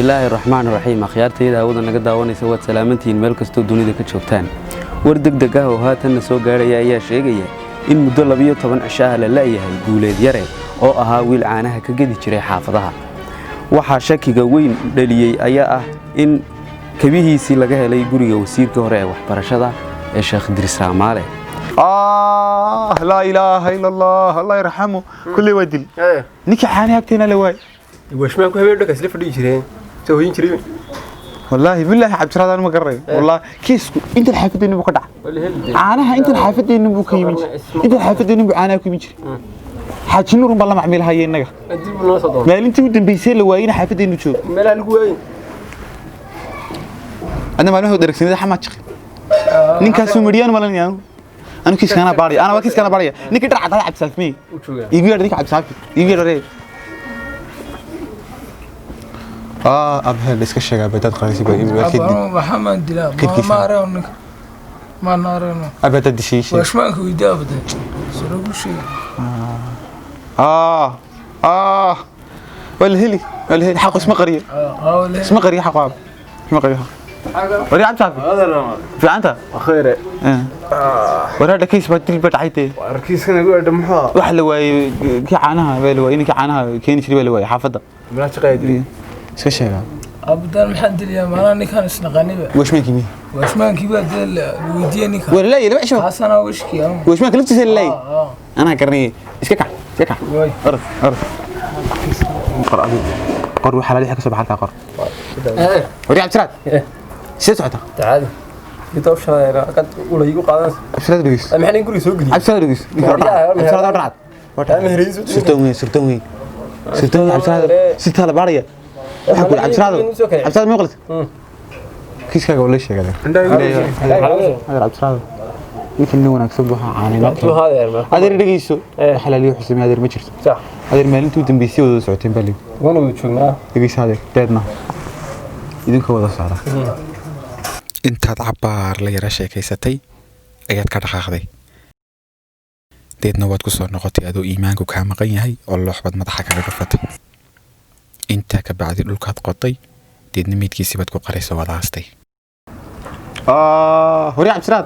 Bismillaahi raxmaan raxiim. Akhyaartayda hawada naga daawanaysa, waad salaamantihiin meel kastoo dunida ka joogtaan. War deg deg ah oo haatanna soo gaadhaya ayaa sheegaya in muddo 12 cisho ah la la'yahay Guuleed Yare oo ahaa wiil caanaha ka gedi jiray xaafadaha. Waxaa shakiga weyn dhaliyey ayaa ah in kabihiisii laga helay guriga wasiirka hore ee waxbarashada ee Sheekh Idriis Raamaale. آه، لا إله إلا الله، الله يرحمه. كل ودل ninkii caanaha agteena la waay. Washmaan ku habeen dhanka isla fadhiyi jireen, soo hoyin jireen. والله بالله cabdiraad ma garanayo والله. Kiisku inta xaafadeena buu ka dhacay caanaha, inta xaafadeena buu ka yimid, inta xaafadeena buu caanaha ku yimid jiray. Xaaji Nuur baa la macmiil haya innaga. Dib noo soo doon. Maalintii u dambeysay la waayina xaafadeenu joogo. Meelaha lagu waayey. Adna maalmaha dheragsanida xamaa jiqi ninkaasuu mariyaan malanaya. Anu kiiskaana baaraya, ana waa kiiskaana baaraya. Ninkii dhar cadada Cabdisaafi mey? U joogaa. Igu yeedh ninka Cabdisaafi, igu yeedh. Abhel iska sheegaa badaad qarisi baa igu kadib. Maxamaan dilaa? Kidkiisa. Ma aragno ninka, maan aragno. Abadaad dishay sheeg. Washmaanka weydiiya abade soo ku sheeg. آه، waa la heli, waa la heli. Xaqu isma qariyo, isma qariyo xaqu, aab isma qariyo xaqu. Wari Cabdisaafi, fiicanta? Khayre. Waraadha, kiis baa dil baa dhacay tee. Arkiiskana igu edha muxuu? Waxa la waayey kii caanaha baa la waayey, ninkii caanaha keeni jiray baa la waayey xaafadda. Meelaha shaqeeya dil. Iska sheegaa. Abdaan maxaan dilayaa? Maanaa ninkaan isnaqaniba. Washmaankii miyi? Washmaankii baa dee la weydiiya ninka. Waa la laayay 2 cisho. Taasana uga shakiya. Washmaanka laftiisa la laayay, anaa garanayay. Iska kac, iska kac. Waay. Orod, orod, qor adigu, qor. Waxa la ka soo baxa halkaa, qor. Wari Cabdisiraad, sidee socotaa? Tacaali inta u shaqeeya kad ula igu qaadan. Cabdisiraad, dhegeys. Maxaa nin guriga soo geliyay? Cabdisiraad, dhegeys. Cabdisiraad, dhacad. Sirtoon weyn, sirtoon weyn, sirtoon weyn. Cabdisiraad, sirtaa la baaraya. Waxaa ku Cabdisiraad, Cabdisiraad, ma qalad kiiskaaga waa la sheegay adeer. Cabdisiraad, ninkan nin wanaagsan buu ahaa, caanay noo keenay. Adeer, dhegeyso, wax alaaliyo xusamay adeer ma jirto. Sax. Adeer, maalintii u dambeysay wada socoteen baa leeyi. Waan wada joognaa. Dhegeyso adeer, deedna idinkoo wada socda intaad cabbaar la yara sheekaysatay ayaad ka dhaqaaqday, deedna waad ku soo noqotay adoo iimaanku kaa maqan yahay oo looxbaad madaxa kaga dhufatay. Intaa ka bacdi dhulkaad qoday, deedna meydkiisii baad ku qarayso, waad aastay. Hore Cabdisiraad.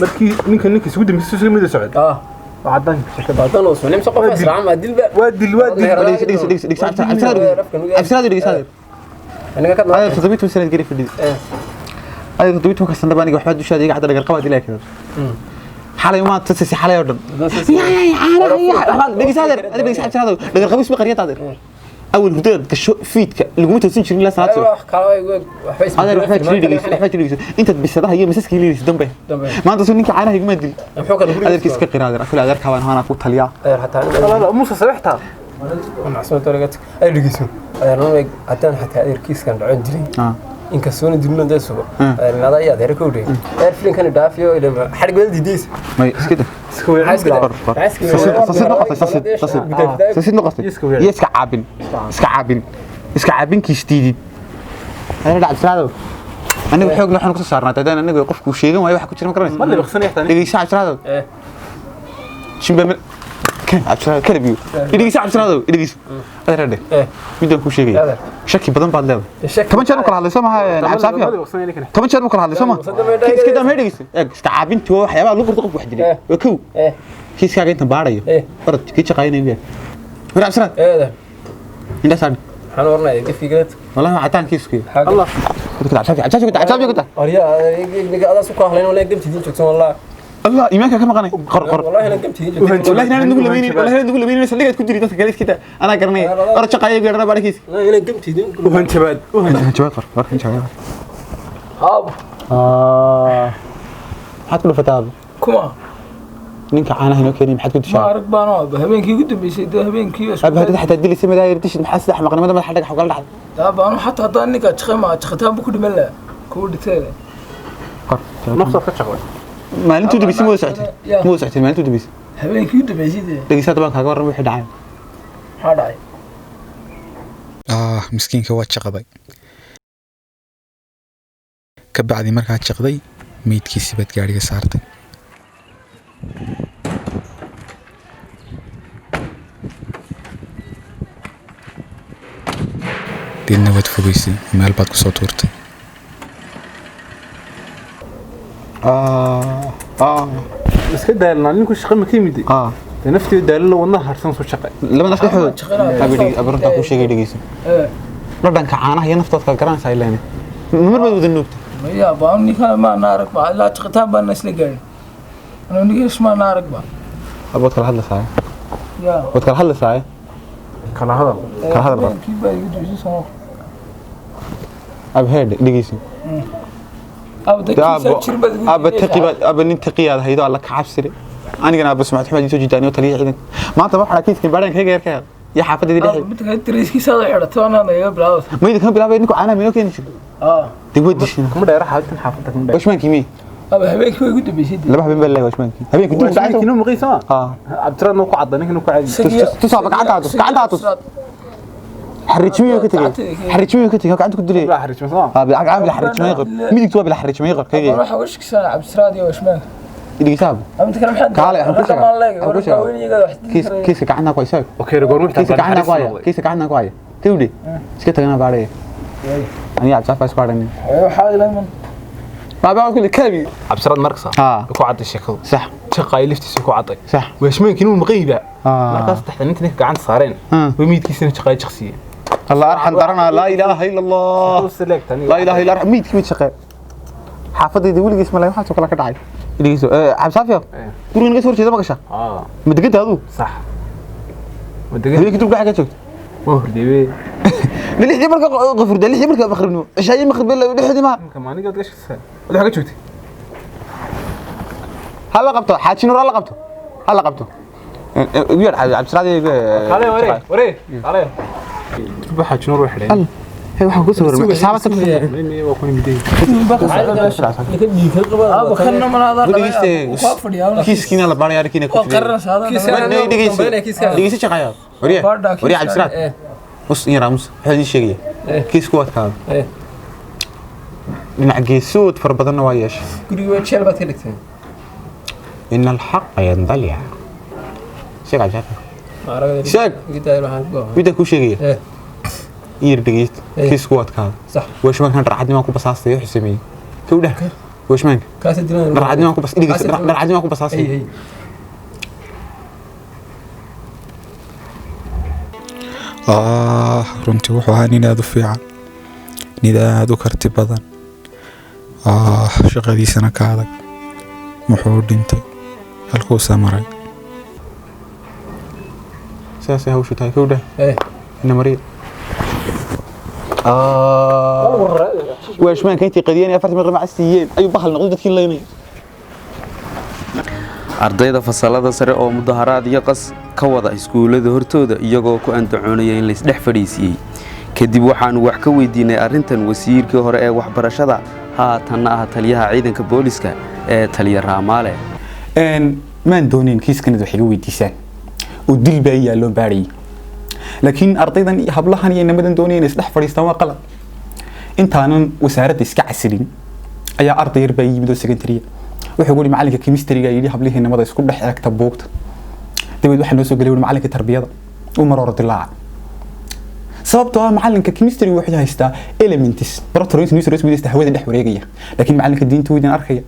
Markii ninka isugu dambeysay soo mida socod waa cadaan shakada. Badan oo soo nimsa qof israac ma dilba. Waa dil, waa dil. Dhegeyso, dhegeyso, dhegeyso, dhegeyso Cabdisiraad, Cabdisiraad, dhegeyso adeer. Aniga ka Adeer, 17 sanaad gari fadhidi. Adeer, 17 ka sanaba aniga waxbaa dushaada iga cadda. Dhagar qabaad ilaa kada xalay uma tasasi, xalay oo dhan dhegeyso adeer. Adeer, dhegeyso Cabdisiraad, dhagar qabis ma qariyad adeer. Awal hurdada gasho, fiidka laguma toosin jirin ilaa salaad subax. Adeer, waxbaa jiray, dhegeyso, waxbaa jiray, dhegeyso. Intaad bisadaha iyo masaska helinaysa dambe maanta soo ninka caanaha iguma dil. Muxuu kala guriga? Adeerka iska qira adeer, akule adeerkaa baan ahaanaa ku taliyaa. Adeer, hataa La Musa sabixta. Adeer, dhegeyso adeer, noo haddaan xataa adeer kiiskan dhacon jiray, inkastoona dilno dee sugo adeer nada iyo adeer ka udhay adeer filinkan dhaafiyo ila xarig wada diidays. May iska dah. Qor, qor. Sasid noqotay, sasid, sasid, sasid noqotay iyo iska caabin, iska caabin, iska caabinkiis diidid. Adeer Cabdisiraadow, aniga xoogna waxaan kusoo saarnaa haddaan aniga qofku sheegan waayo waxa ku jira, ma garanaysa? Ma liqsanay xitaa. Dhegeysa Cabdisiraadow, shimba kan Cabdisiraad kala biyo. Dhegeysa Cabdisiraadow, dhegeyso adeer, dheh. Midaan kuu sheegaya, shaki badan baad leedahay. 10 jeer u kala hadlay soo maha Cabdisaafi? 10 jeer u kala hadlay soo maha? Iska daa, ma dhegeysa. Eeg, iska caabintii waa waxyaabaha lagu garto qofku wax dilay. Waa kow kiiskaaga intan baarayo. Orod kii shaqaynaya miyaa war Cabdisiraad? Indhaa saar. Maxaan oranaya gefkii galad? والله عتان كيسكي. الله. كنت عبسافي، عبسافي، كنت عبسافي، كنت. Arya ninka adaa su kaahlayn walaa gamtidiin joogsan wallah. الله، ايمانك كما قني، قر قر. Wallahi inaan gamtidiin joogsan. والله انا نقول لمين، والله انا نقول لمين سلقت كنت dadka kale iskita anaa garanay. Orod shaqaayo gaarana baarkiis. Inaan gamtidiin. U hanjabaad, u hanjabaad. Jawaab qor, qor, jawaab. Haab. Maxaad ku dhufataa? Kuma? Ninka caanaha inoo keenay maxaad ku Ma dishaa? arag baan oo habeenkii ugu dambeysay dee habeenkii. Abba hadda xataa dilaysa madaayir dishid, maxaa sida xamaqnimada madaxa dhagax ugala dhacday? Baanu xataa haddaan ninka jiqay ma jiqitaan bu ku dhiman lahaa kuwa dhintee. Qor. Nafta ka jaqay. Maalintuu dambeysay ma wada socotay? Ya. Ma wada socotay maalintuu dambeysay? Habeenkii ugu dambeysay dee. Dhegeysaa, baan kaaga warran wixii dhacay. Maxaa dhacay? Ah, miskiinka waad jaqday. Ka bacdi markaad jaqday meydkiisii baad gaadhiga saartay. Deedna waad fogaysay, meel baad kusoo tuurtay. Iska daalnaa ninku shaqo ma ka yimid dee naftii daalin wadnaha harsan soo shaqay laba naf dhexdood abaruntaa kuu sheegay dhegeyso dhadhanka caanaha iyo naftaad kala garanaysaa ileen mar baad wada nuugta Maya baa ninka ma naarag ba ilaa jiqitaan baan isla gaarin. Anuu ninka isma naarag ba. Waad kala hadlaysaa. Ya. Waad kala hadlaysaa. Kala hadal. Kala hadal ba. Kii baa igu duusay soo. Ab heed dhegeyso. Aba aba taqi aba nin taqiyaad haydo alla ka cabsire anigana aba sumcad xumaad soo jiidaaniyo taliya ciidanka maanta waxaa kiiskan baadhan kaga yarka iyo xaafadeedii dhexe mid kale tiriskiisa la xidhato anaa naga bilaabo. Mayda kama bilaabay ninku caanaha minoo keeni jiray. Dee waa dishin kuma dheera xaaladtan xaafadda kuma dheera. Washmaankii mii Aba habeenkii way igu dambeysay. Laba habeen baa leeyahay washmaankii habeenkii dib washmaankii inuu maqaysa ah Cabdiraad noo ku cadda ninkan ku caadi tus aba gacanta tus gacanta tus xarijmiyo ka tagay xarijmiyo ka tagay gacanta ku dilay bila xarijmi soo ah bil gacan bila xarijmiyo qor midigtu waa bila xarijmiyo qor kayga Waxa uga shikisana Cabdiraad iyo washmaanka. Dhigeysaab Ama kale maxaa kaale aan ku sheegaa kiis kiiska gacanta ku haysaa. Okay goorma kiiska gacanta ku haya kiiska gacanta ku haya tawdi iska tagana baadhay aniga Cabdiraad isku hadhanay waxaa ilaaman baaba kulli kabi Cabdiraad markasa ku cadday sheekadu sax shaqay liftiisa ku cadday sax washmaankii inuu maqayba markaas saddexda ninka gacanta saareen way miidkiisana shaqay shaqsiye الله أرحم درنا لا إله إلا الله لا إله إلا الله ميت ميت شقي حافظي دي ولي اسمه لا يحاسب كلا كدعي dhegeyso Cabsaafiyo guriga naga soo horjeeda ma gashaa ma deganta aduu sax ma degan habeenkii dib gacan ka joogto waa hurdeebe lixdii marka qof hurda lixdii marka maqribnimo cishaayi maqrib lixdii ma marka maaniga aad gashaa wada xaga joogtay hala qabto xaaji nuur hala qabto hala qabto ugu yar Cabdiraad kale ware ware kale turba xaaji nuur way xidheen hey waxaan ku soo xisaabta waa ku nimidey Aba kanna ma laada kiiskiina la baarayaa arkiina ku dhegeyso shaqaya wariye wariye Cabdiraad mus in yaramus waxa idin sheegaya kiisku wadkaada dhinac geesood fara badanna waa yeeshay guriga waa jeel baad ka dhigtay in alxaqa yandaliya sheeg Cabdiraad sheeg midaan kuu sheegaya in yar dhegeysto kiisku wadkaada sax washmaankan racadnimaan ku basaastay wuxuu sameeyey kow dheh washmaanka racadnimaan ku bas dhegeyso racadnimaan ku basaastay Runtii wuxuu ahaa nin aada u fiican, nin aada u karti badan, shaqadiisana ka adag. Muxuu dhintay halkuusa maray. Sidaasay hawshu tahay kow dheh ina mariya waashmaanka intii qadiyeen afartan maqrib macas siiyeen ayuu bahal noqday dadkii leynay. Ardayda fasalada sare oo mudaharaad iyo qas ka wada iskuulada hortooda iyagoo ku andacoonaya in la isdhex fadhiisiyey. Kadib waxaanu wax ka weydiinay arrintan wasiirkii hore ee waxbarashada haatanna ah taliyaha ciidanka booliska ee taliya Raamaale. Maan doonayn kiiskan wax iga weydiisaan oo dil baa yaaloo baarayay, laakiin ardaydan iyo hablahan iyo inamadan doonaya inay isdhex fadhiistaan waa qalad. Intaanan wasaaradda iska casilin ayaa arday yar baa yimid oo secondary wuxuu yiri macalinka chemistry-ga yiri hablihii inamada isku dhex eegta buugta. Dabeed waxaa noo soo galay macalinka tarbiyada uu mar hore dilaaca sababtoo ah macalinka chemistry wuxuu haystaa elements protons neutrons midista hawada dhex wareegaya, laakiin macalinka diinta wuu idin arkaya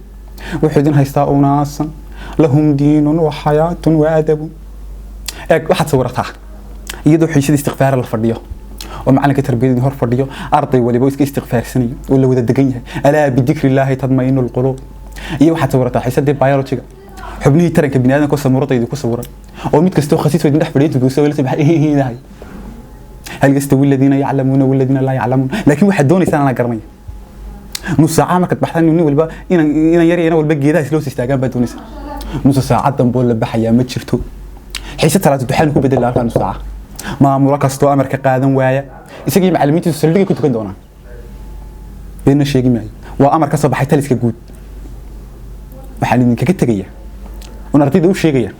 wuxuu idin haystaa unaasan lahum diinun wa xayaatun wa adabun. Eeg waxaad sawirataa iyadoo xiisada istighfaar la fadhiyo oo macalinka tarbiyada hor fadhiyo arday waliba iska istighfaarsanayo oo la wada degan yahay alaa bidikri illaahi tadmainu alquluub. Iyo waxaad sawirataa xiisadii biology-ga xubnihii taranka bini'aadamka samuuradayda ku sawiran oo mid kastoo khasiis idin dhex fadhiyo guuso wala sabax hal yastawi alladhiina ya'lamuuna walladhiina laa ya'lamuun. Laakiin waxaad doonaysaan anaa garanaya nus saaca markaad baxdaan nin walba inan yar iyo walba geedaha isla hoos istaagaan baad doonaysaa. Nus saaca dambe oo la baxayaa ma jirto. Xiisad talaata duxaan ku bedel halkaa nus saaca maamulo kastoo amarka qaadan waaya isagii macallimiintiisu saldhigay ku tukan doonaan. Beenna sheegi maayo waa amar ka soo baxay taliska guud. Waxaan idinkaga tegayaa oon ardayda u sheegaya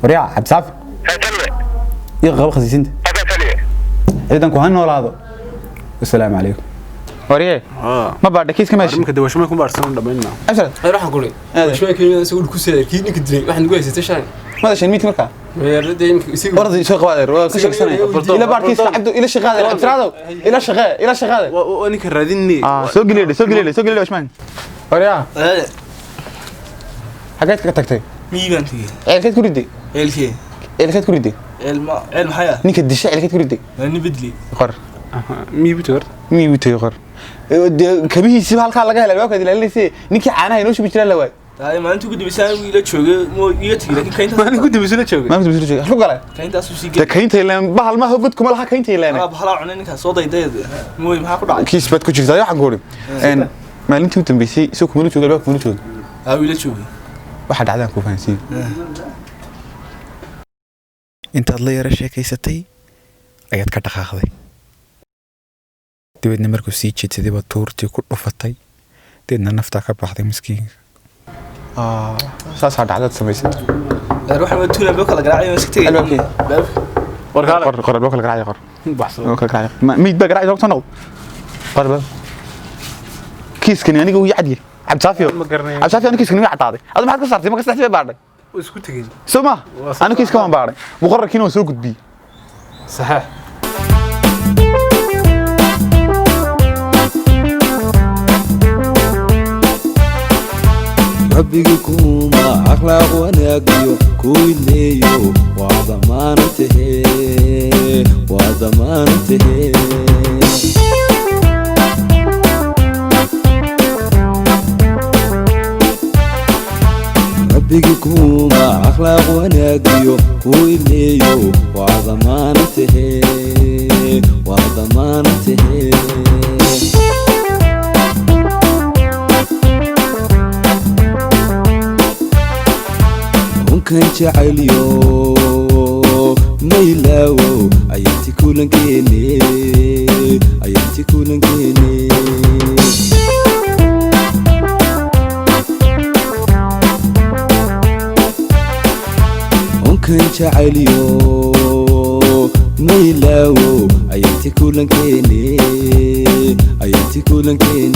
waryaa Cabdisaafi iyo qabo khasiisinta ciidanku ha noolaado. Wasalaamu calaykum. Wariyee ma baadha kiiska meesha marka dawashmaanku baarsan dhameynaa. Cabdiraad waxaan ku leeyahay washmaanka isagu ku seeyay kii ninka dilay waxaan ugu haysatay shalay. Madashan miidka markaa orday soo qaba adeer, waa ka sheegsanaya. Ila baarkiiska Cabdo, ila shaqee adeer, Cabdiraado, ila shaqee, ila shaqee adeer. Waa ninka raadinay. Soo geliye, soo geliye, soo geliye Osman. Waryaa, xageed ka tagtay? Miyii baan tegey. Ceelkeed ku riday? Ceelkee? Ceelkeed ku riday? Ceel ma ceel maxay ah? Ninka disha ceelkeed ku riday? Waa nin bedli. Qor. Miyuu tagar? Miyuu tagay? Qor. Dee kabihiisiba halkaa laga helay, waa kaad ilaalinaysa. Ninkii caanaha inoo shubi jiraa la waay. Tahay maalintii ugu dambeysay anigu ila joogay moo iga tegey, laakiin kayntaas Maalin ku dambeysay la joogay. Maalinta bisuu joogay halku galay. Kayntaas uu sii dee gelay. Kaynta ileen bahal maaha, god kuma laha kaynta ileen. Anaa bahalaa cunay ninkaas soo dayday mooy, maxaa ku dhacay? Kiis baad ku jirtaa. Waxaan ku uri maalintii u dambeysay isagoo kumala joogay, albaabka kumala joogay. Aa, ila joogay. Waxa dhacdaan ku fahansiin. Intaad la yara sheekaysatay ayaad ka dhaqaaqday, dabeedna markuu sii jeedsaday baad tuurtii ku dhufatay, dabeedna naftaa ka baxday miskiinka. Saasaa dhacdaad samaysay. Adeer, waxaan waa tuulan boo kala garaacay oo iska tegey. Albaabkii. Albaabka. Warkaale. Qor, qor, albaabka la garaacay, qor. Baxsado. Albaabka la garaacay. Miid baa garaacay soo noqdo. Qor albaab. Kiiskani aniga wuu ii cadyahay, Cabdisaafiyo. Ma garanayo. Cabdisaafiyo, aniga kiiskani wuu ii caddaaday. Adu maxaad ka saartay? Ma ka saddexdii bay baadhay? Isku tegey. Soo ma Waa aniga kiiska waan baadhay, muqararkiina waan soo gudbiyey. Saxiix. Rabbigi kuma akhlaaq wanaagiyo kuidneeyo, waa damaanantahe, waa damaanantahe. Rabbigi kuma akhlaaq wanaagiyo kuidneeyo, waa damaanantahe, waa damaanantahe. Unkan jacaylyo maylaawo, ayanti kulankeene, ayanti kulankeene. Unkan jacaylyo maylaawo, ayanti kulankeene, ayanti kulankeene.